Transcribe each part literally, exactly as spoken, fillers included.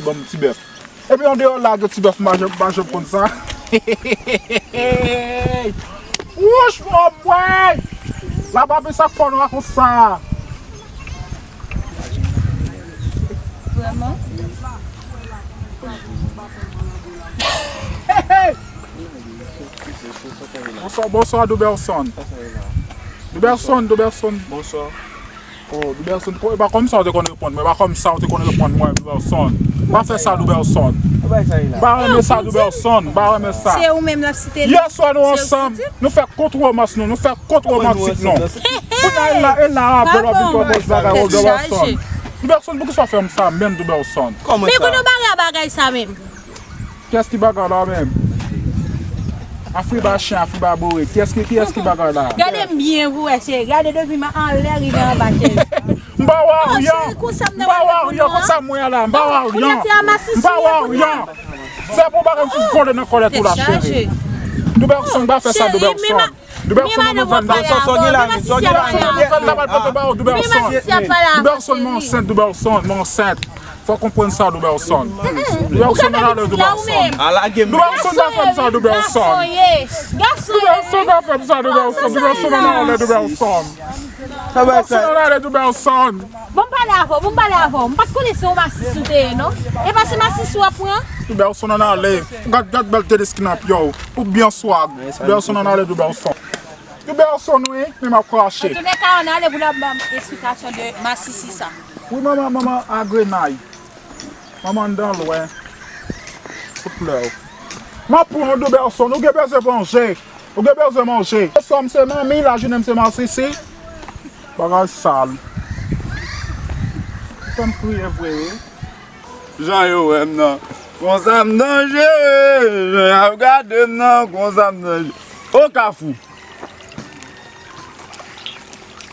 Yon ti bèf. Epi an deyò la, gen ti bèf, m pa janm, m pa janm konn sa. Wouch, anmwey! Lababi, sa k fè w nwa konsa? Vrèman? Bonswa, bonswa, Douberson. Douberson, Douberson. Bonswa. Oh, Douberson, e pa kòm sa ou te konn reponn mwen, e pa kòm sa ou te konn reponn mwen, Douberson. Pa fè sa, Douberson. M pa renmen sa, Douberson, m pa renmen sa. Se ou menm l ap site li. Yè swa nou ansanm, nou fè kont womans nou, nou fè kont womantik nou. Kounye a, e la, e la, apre w ap vin pran pòz bagay, Douberson. Douberson, poukisa w fè m sa menm, Douberson? Men kote w bare a bagay sa menm? Kiyès ki bagay la menm? Afriba chen, Afriba bore. Kiyès ki, kiyès ki bagay la? Gade m byen pou wè, cheri. Gade depi m anlè rive anba, cheri. M pa wè aryan. M pa wè aryan. Konsa m ye la. M pa wè aryan. M pa wè aryan. Se pou bagay m fout vole nan kòlèt ou la, cheri. Douberson, pa fè sa, Douberson. Douberson, nan nouvèl la. Douberson, nan nouvèl la, m ap pote ba ou, Douberson. Douberson, mwen ansent, Douberson, mwen ansent. Fò w konprann sa, Douberson. Douberson, ann ale, Douberson. Douberson, pa fè m sa, Douberson. Douberson, pa fè m sa, Douberson. Douberson, ann ale, Douberson. Douberson, ann ale, Douberson. Bon, m pale avè w, bon, m pale avè w. M pa t konnen se yon masis ou te ye, non. E pa se masis ou ap pran? Douberson, ann ale. Gad, gad bèl tenis ki nan pye w. Ou byen swag. Douberson, ann ale, Douberson. Douberson, wi, men m ap krache. Antoulèka, ann ale pou n ap ban m esplikasyon de masisi sa. Wi, manman, manman, agrenay. Manman anndan lwen. Kout lè w. M ap pran w, Douberson, ou gen bezwen manje. Ou gen bezwen manje. Swa m se manmi, lajounen m se masisi. Bagay sal. Fè m kriye vre, wi. Jan yo wè m nan. Konsa m danjere. Jan y ap gade m nan. Konsa m danjere. O Kafou.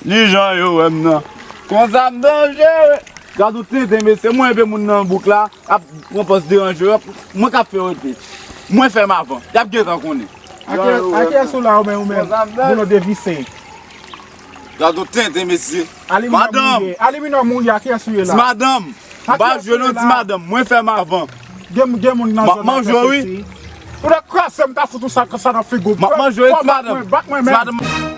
Ni jan yo wè m nan. Konsa m danjere. Gad yon tenten, mesye. Mwen epi moun nan bouk la ap pran pòz deranje yo. Mwen k ap fè yo rete. Mwen fè m avan. Y ap gentan konnen. A kiyès ou la, ou menm, ou menm? Boulon devise. Gad yon tenten, mesye. Madanm! Aliminò mouye, a kiyès ou ye la? Ti madanm! M pa jwe non, ti madanm. Mwen fè m avan. Gen, gen moun nan zòn nan fè sesi. Ou ta kraze m, ta fout ou sa, sa nan figi w. M ap manje w, ti madanm. Bat mwen, bat mwen, bat mwen menm.